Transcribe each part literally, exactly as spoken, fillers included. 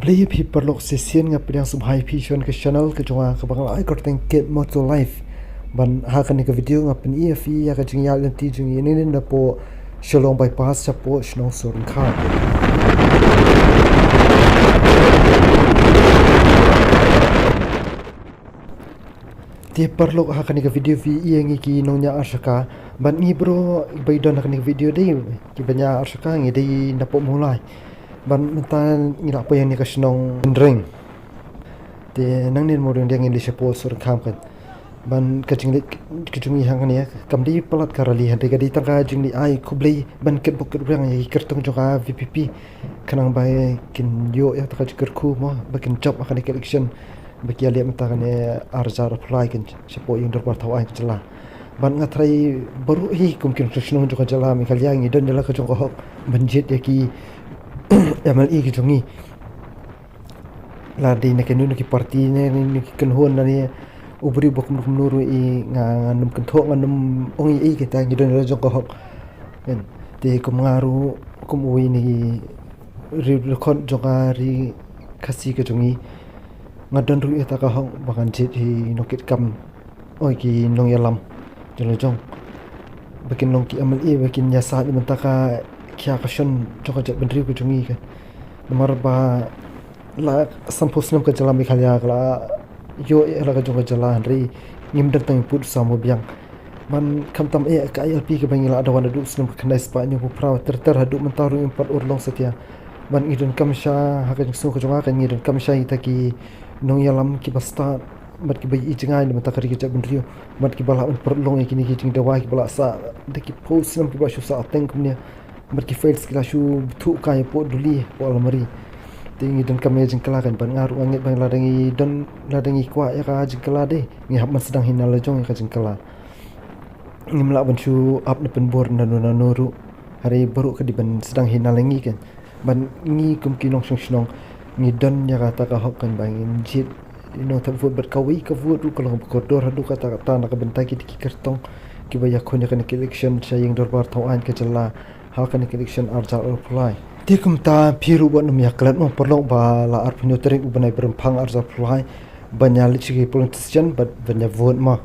Te ïa phi paralok, shisien nga pdiang sngewbha ïa phi sha kane ka channel ka jong nga kaba nga la ai kyrteng Kit Moto Life. Bad ha kane ka video nga pyni ïa phi ïa ka jingïaid lynti jong ngi nangne napoh Shillong Bypass shapoh shnong Sohryngkham. Te paralok, ha kane ka video phi ïohi ïa ngi ki nongñiah arshaka. Bad ngi baroh ba ngi don ha kane ka video dei kiba ñiah arshaka, ngi dei napoh Mawlai. Bad mynta ngi la poi ïa kane ka shnong Nreng. Te nangne mo dang dang ngi leit shapoh Sohryngkham kan. Bad ka jingleit ka jong ngi hangne kam dei palat ka rally, hynrei ka dei tang ka jingleit ai khublei ban kitbok kitrwiang ïa ki kyrtong jong ka VPP. Khnang ba kin ïoh ïa kata ka jingkyrkhu mo ba kin jop ha kane ka election ba ki ïaleh mynta kane ar hajar arphew lai kan shapoh ïing dorbar thaw aiñ ka jylla. Bad nga tharai baroh hi kum ki nongshong shnong jong ka jylla Meghalaya ngi don ïa la ka jong ka hok ban jied ïa ki MLA ki jong ngi. La dei na kano kano ki party ne, ne, ne ki kynhun ne, ne u briew ba kumno kumno ruh i nga, ngam kynthoh, ngam ong ei ei, kita ngi don ïa la jong ka hok. Kan. Te kum nga ruh kum uwei na ki riewdkhot jong ka ri Khasi ka jong ngi, nga don ruh ïa kata ka hok ba ngan jied ïa ki nongkitkam, oi, ki nongïalam jong la jong, ba kin long ki MLA ba kin ïasaid mynta ka khia ka shon jong ka jaitbynriew ka jong ngi kan. Namar ba la sanphew snem ka jylla Meghalaya ka la ïoh ïa la ka jong ka jylla, hynrei ngim don tang pud samoi biang. Bad khamtam eh ka ILP kaba ngi la dawa naduh u snem khyndai spah hynñiewphew phra, ter ter haduh mynta ruh ngim pat urlong satia. Bad ngi donkam shisha ha ka jingsngew ka jong nga kan, ngi donkam shisha ïa kita ki nongïalam kiba stad bad kiba ïohi jngai na bynta ka ri ka jaitbynriew, bad kiba lah ban pynurlong ïa kine ki jingdawa kiba la sah da ki phew snem, kiba la shu sah teng kumne. Bad ki files ki la shu bthuh kai hapoh duli, hapoh almari. Te ngi donkam ïa ka jingkylla kan, bad nga ruh nga ngeit ba lada ngi don, lada ngi kwah ïa ka jingkylla dei, ngi hap ban sdang hi na la jong ïa ka jingkylla. Ngim lah ban shu ap ne pynbor nano nano ruh. Hynrei baroh ka dei ban sdang hi na la ngi kan. Bad ngi kum ki nongshong shnong ngi don ïa kata ka hok kan ba ngin jied ïa u nongthep vote, bad kawei ka vote ruh ka long ba kordor haduh katta katta na ka bynta kita ki kyrtong kiba ïakhun ïa kane ka election sha ïing dorbar thaw aiñ ka jylla ha kane ka election ar hajar arphew lai. Te kumta phi ruh wat nym ïaklet mo paralok ba la arphew hynñiew tarik u bnai ba rymphang ar hajar arphew lai ban ïaleit sha ki polling station bad ban ïa vote mo.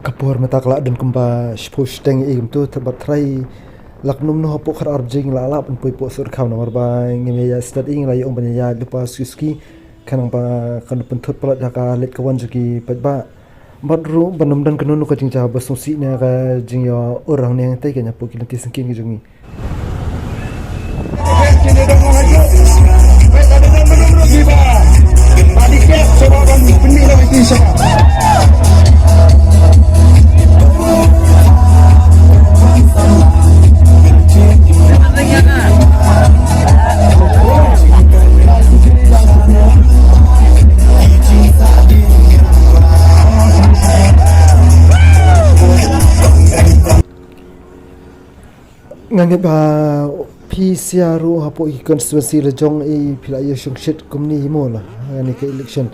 Ka por mynta ka la don kumba shiphew shiteng ïa i kumto, te bad tharai la kumno kumno hapoh khatar baje ngi la lah ban poi hapoh Sohryngkham namar ba ngim ïa ïaid stad, ngi la ïa ong ban ïa ïaid lypa suki suki khnang ba kan pynthut palat ïa ka leit ka wan jong ki paidbah. Bad ruh ban ym don kano kano ka jingjia ba sngewsih ne ka jingïa ur hangne hangtai kan hapoh ki lynti syngkien ki jong ngi. Nga ngeit ba phi sha ruh hapoh ki constituency la jong i phi la ïa shongshit kumne hi mo la ha kane ka election.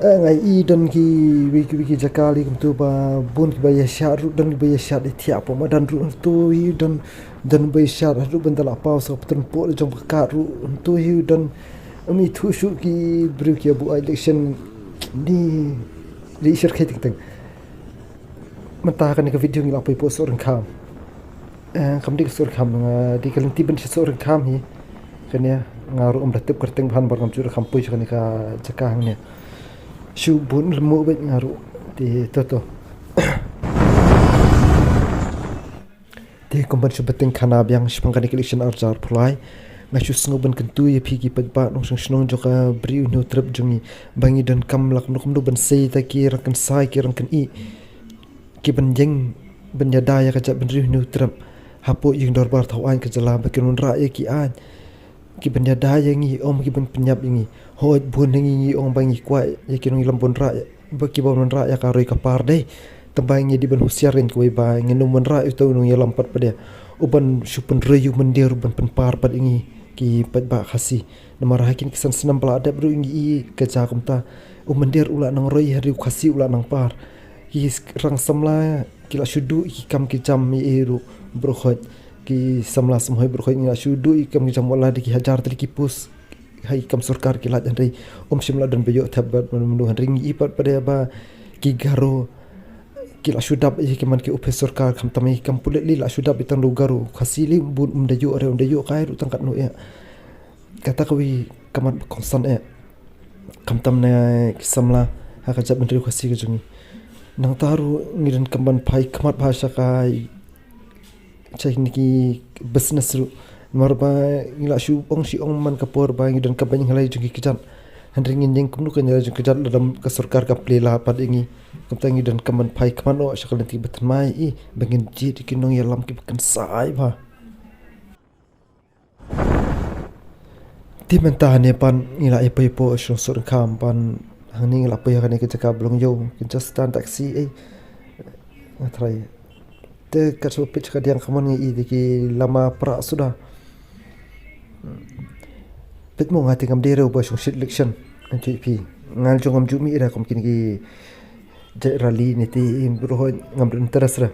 Eh, nga i don kiwei kiwei ki jaka lei kumto ba bun kiba ïa shad ruh, don kiba ïa shad ïa thiah hapoh madan ruh, hangto hi don, don ba ïa shad haduh ban da la paw sa ka patron poh la jong ba ka kat ruh, hangto hi don. Ym ithuh shuh ki briew kiba buh election, ni ri shyrkhei teng teng. Mynta kane ka video ngi la poi hapoh Sohryngkham. Eh, kam dei ka Sohryngkham, nga dei ka lynti ban sha Sohryngkham hi. Kane nga ruh ym da tip kyrteng ba han, namar ngam ju da kham poi sha kane ka jaka hangne. Shu bun lem mo bad nga ruh. Te to to. Te kum ban shu bteng khana biang shaphang kane ka election ar hajar arphew lai, nga shu sngew ban kyntu ïa phi ki paidbah nongshong shnong jong ka Bri u Hynñiewtrep jong ngi ba ngi donkam la kumno kumno ban sei ïa kita ki rangkynsai ki rangkynieh kiban ïeng ban ïada ïa ka jaitbynriew Hynñiewtrep hapoh ïing dorbar thaw aiñ ka jylla ba kin wanrah ïa ki aiñ kiban ïada ïa ngi, ym kiban pynïap ïa ngi. Hooid, bun na ngi ngi ong ba ngi kwah ïa ki nongïalam ban wanrah, ba kiban wanrah ïa ka roi ka par dei. Tangba ngi dei ban husiar kan kawei ba ngin ym wanrah ïa uto u nongïalam pat pat de uban shu pynroi ïa u mynder uban pynpar pat ïa ngi ki paidbah Khasi. Namar ha kine ki san snem ba la dep ruh ngi i ka jia kumta, u mynder u la nang roi hynrei u Khasi u la nang par. Ki rang samla ki la shu duh ïa ki kam ki jam ïa i ruh baroh khoit. Ki samla Sohmoi baroh khoit ngi la shu duh ïa ki kam ki jam, wat la dei ki hajar tylli ki post Hai kam sorkar ki lait hynrei um shym la don ba ïoh thep bad mynno mynno hynrei ngi i pat pat ba ki Garo ki la shu dap ïa ki man ki ophis sorkar khamtam ïa ki kam pulit lei la shu dap ïa tang da u Garo, Khasi lei bun um da ïoh re um da ïoh kai ruh tang katno ïa. Kata kawei ka mat ba kongsan ïa. Khamtam na ki samla ha ka jaitbynriew Khasi ka jong ngi. Nangta ruh ngi donkam ban phai khmat bha sha ka Check niki business ruh. Namar ba ngi la shu ong shi ong man ka por ba ngi donkam ban ïeng ha la jong ki kjat. Hynrei ngin ïeng kumno ka la jong ki kjat lada ka sorkar kam plie lah pat ïa ngi. Kumta ngi donkam ban phai khmat noh sha ka lynti ba thymmai i ba ngin jied ïa ki nongïalam kiba kynsai bha. Te mynta hangne pat ngi la ïa poi hapoh Shillong Sohryngkham pat hangne ngi la poi ha kane ka jaka ba long ïew, ka just stand taxi ei. Nga tharai. Te kat shu peit ka diang ka mon ngi i dei ki lama pra suda. Peit mo nga te ngam dei ruh ba shong shit election. Ngan ju ïa phi. Nga jong ngam ju mih ïa da kum kine ki jait rally ne te im ruh ngam don interest re.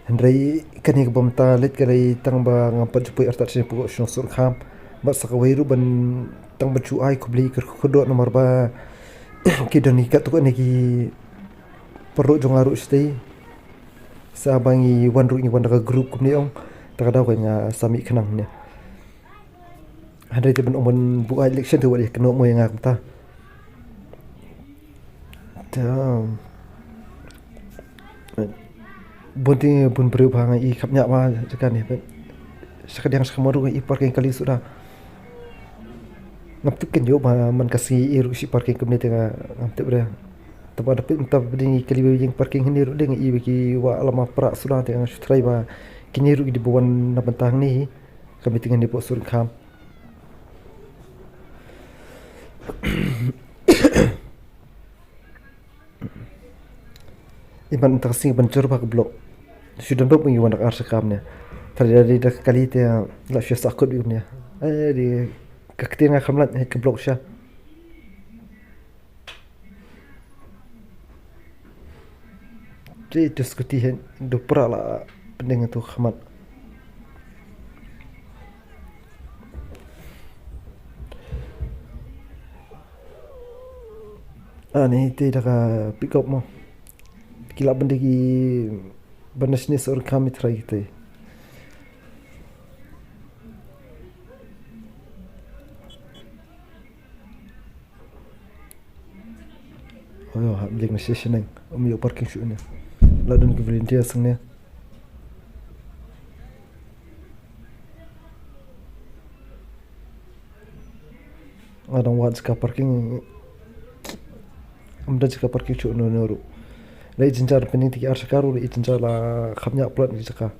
Hynrei kane ka bym ta leit ka lei tang ba ngam pat ju poi artat sha pdeng Shillong Sohryngkham. Bad sa kawei ruh ban tang ban shu ai khublei kyrkhu kyrdoh namar ba ki don ki katto katne ki paralok jong nga ruh shatei. Sa ba ngi wan ruh ngi wan da ka group kumne ong. Ta ka daw ka nga sa mih khnang ne. Hynrei te ban ong ban buh election te wat ïa kynnoh mo ïa nga kumta. Te bun te bun briew ba nga i khapngiah ba jaka ne. Sha ka diang sha ka mawruh nga i parking kali suda. Ngam tip kan ïoh ba man ka sngi i ruh shi parking kumne te nga ngam tip re. Te ba da peit mynta ba dei ngi kali ba ïeng parking hangne ruh dei nga i ba ki wah lama pra suda te nga shu tharai ba kine ruh ki dei ba wan na bynta hangne hi. Ka meeting hangne hapoh Sohryngkham. Iban tang sing ban jur ba ka block. Shu dam dop ngi wan da ka ar sha kam ne. Tari dari da ka kali te la shu sa kut yu ne. Eh di ka kti nga kham lat ka block sha. Te tu skuti hen du pra la pending tu khmat. Ani te da ka pick up mo. Ki la bende ki bende sini Sohryngkham i trai kita. Oh yo, hap jeng na session neng. Um yo parking shu ne. La don ki volunteer seng ne. Nga dang wad jaka parking. Am da jaka parking chu no no ru. La i jinjar pening tiki ar saka ru la i jinjar la kham nyak plat ni jaka.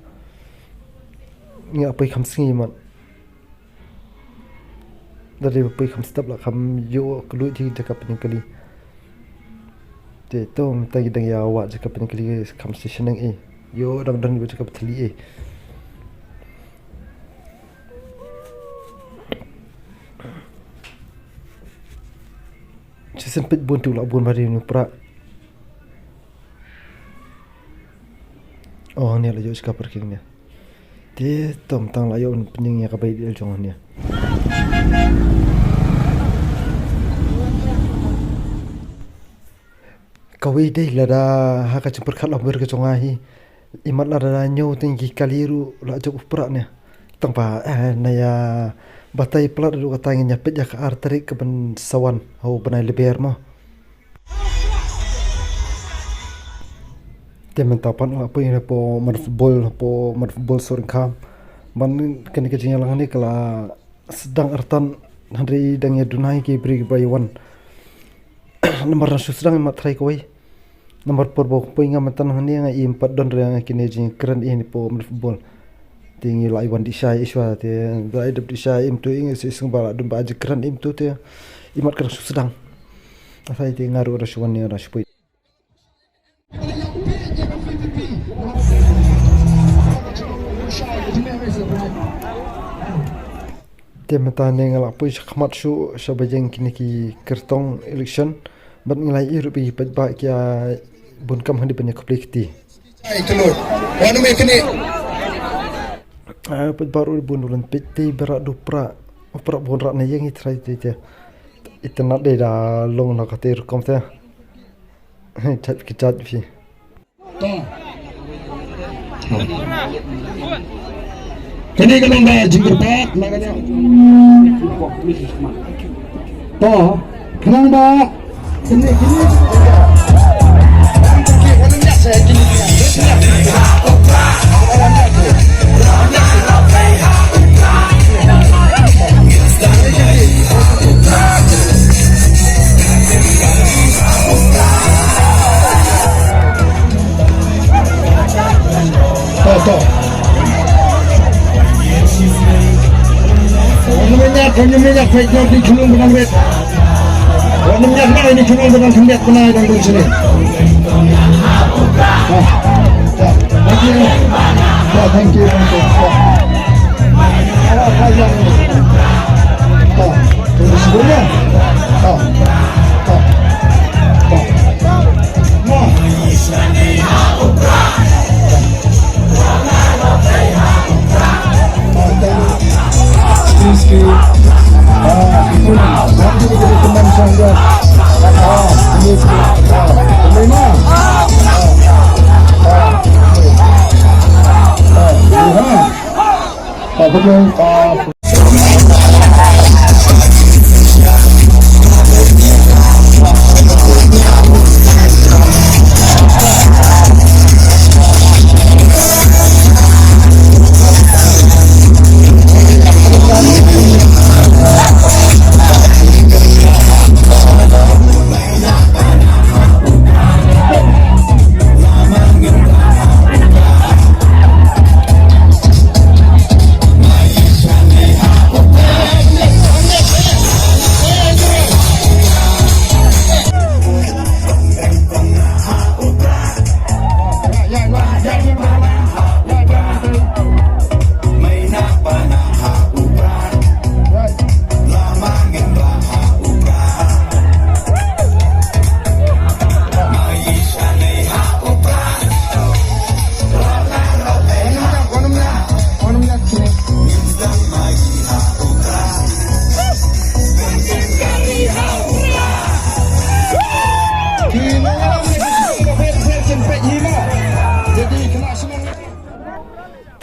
Nga pai kham sngi mat. Da dei pai kham step la kham yo kelu ji jaka pening kali. Te to mynta ki dang ïa wad jaka pening kali kham station nang e. Yo dang dang jaka pening kali e. Shisien peit bun tu la bun bari nu pra. Oh, ni la yo jaka parking ni. Te tom tang la yo pening ïa ka bai di jong ni. Kawei dei lada ha ka jingpyrkhat la ber ka jong nga hi. Imat lada ñiew teng ki kali ru la jop u pra ne. Tang ba eh na ïa batai plat ru ka tang ïa peit ïa ka ar tarik ka ban sawan ho bnai Lber mo. Te mynta pat la poi na po mat football po mat football Sohryngkham. Ban kane ka jingïalang ne ka la sdang artan hynrei dang ïa dunai ki bri ba ïa wan. Namar na shu sdang mat trai kawei. Namar por ba poi nga mynta hangne nga im pat don re nga kine jingkren i ni po mat football. Te ngi la i wan di shai i shwa te la i dep di shai im tu i ngi sising ba la dum ba jingkren im tu te imat kren shu sdang. Asai te nga ru ra shu wan ni ra shu poi. Te mynta ne nga la poi sha khmat shu sha ba jeng kine ki kyrtong election. Bad ngi la ïoh ruh ba ki paidbah ki ïa bun kam hynrei ban ïa khublei kti. Ai, ka lut. Wan me kane. Ah, paidbah ruh bun ruh lan peit te berak du pra. Prap bun rat na ïeng i trai te te. Ita na de da long na ka te rukom te. Chat ki chat phi. To. Kane ka long ba jingkyrpad na ka. To. Khnang ba To, to. Wan ym ïa, wan ym ïa, peit noh, ini chunung benang rit. Wan ym ïa, ini chunung benang khyndiat, benang dang dun sini. Ah, ah, thank you. Ah, thank you, thank you. Ah. Ah, ah, ah, ah. Thank you, sini. Ah, ah, ah. Ah.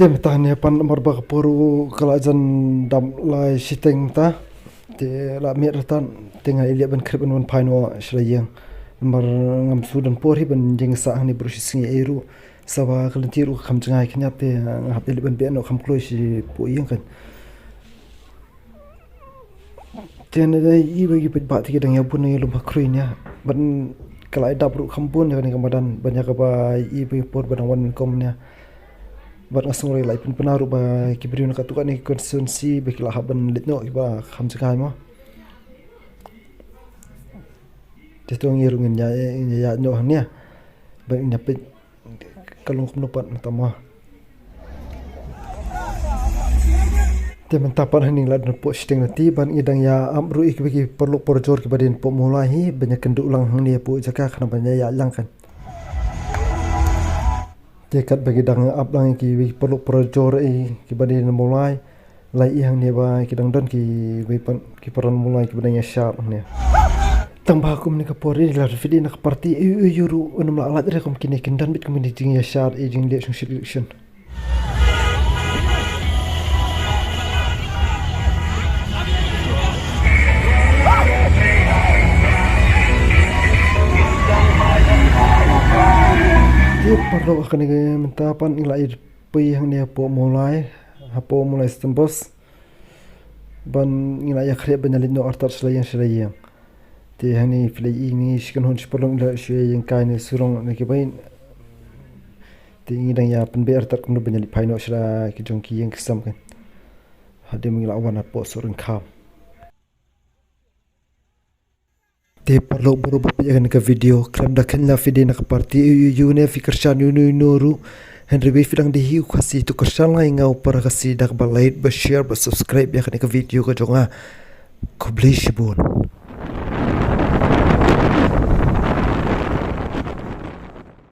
Te mynta ne pan namar ba ka por u ka la jan dap lai shiteng mynta. Te la miet ratan te nga ïa leh ban khrip ban wan phai noh sha la ïing. Namar ngam shu don por hi ban jingsah hangne baroh shi sngi ei ruh. Sa ba ka lynti ruh ka kham jngai khyndiat te nga hap ïa leh ban beh noh kham kloi shi pdeng ïing kan. Te ne dei i ba i peit ba te ki dang ïa bun ïa lum ha khrui ne. Ban ka la dap ruh kham bun ïa kane ka madan ban ïa kaba i ba i por ba dang wan kum ne. Bad nga sngew ruh i la i pynpaw ruh ba ki briew na katto katne ki constituency ba ki la hap ban leit noh kiba kham jngai mo. Te to ngi ruh ngin ïa, ngin ïa ïaid noh hangne. Ba ngin ïa peit ka long kumno pat mynta mo. Te mynta pat hangne la don poh shiteng lynti bad ngi dang ïa ap ruh ïa kiba ki paralok parajor kiba dei na poh Mawlai hi ban ïa kynduh lang hangne poh jaka khnang ban ïa ïaid lang kan. Te katba ki dang ap lang ki, ki paralok parajor ei kiba dei na Mawlai. Lai i hangne ba ki dang don ki, ki para Mawlai kiba dang ïa shad hangne. Tang ba kumne ka por i la rifidi na ka party ei ei ruh un ym lah lait re kum kine kin don beit kumne jingïa shad ei jingleh shong election. Te paralok kane ka mynta pat ngi la ïa poi hangne hapoh Mawlai, hapoh Mawlai Stone Bus. Ban ngi la ïa khreh ban ïa leit noh artat sha la ïing sha la ïing. Te hangne phi la i ngi shi kynhun shi paralok ngi la shu ïa ïeng kai ne surong ne ki bai. Te ngi dang ïa pynbeit artat kumno ban ïa leit phai noh sha la ki jong ki ïing ki sem kan. Hadien ngi la wan hapoh Sohryngkham. Te paralok baroh ba peit ïa kane ka video, khlem da khein la phi dei na ka party ïu ïu ne phi kyrshan ïu no ïu no ruh. Hynrei ba phi dang dei hi u Khasi to kyrshan lang ïa nga u para Khasi da kaba like, ba share, ba subscribe ïa kane ka video ka jong nga. Khublei shibun.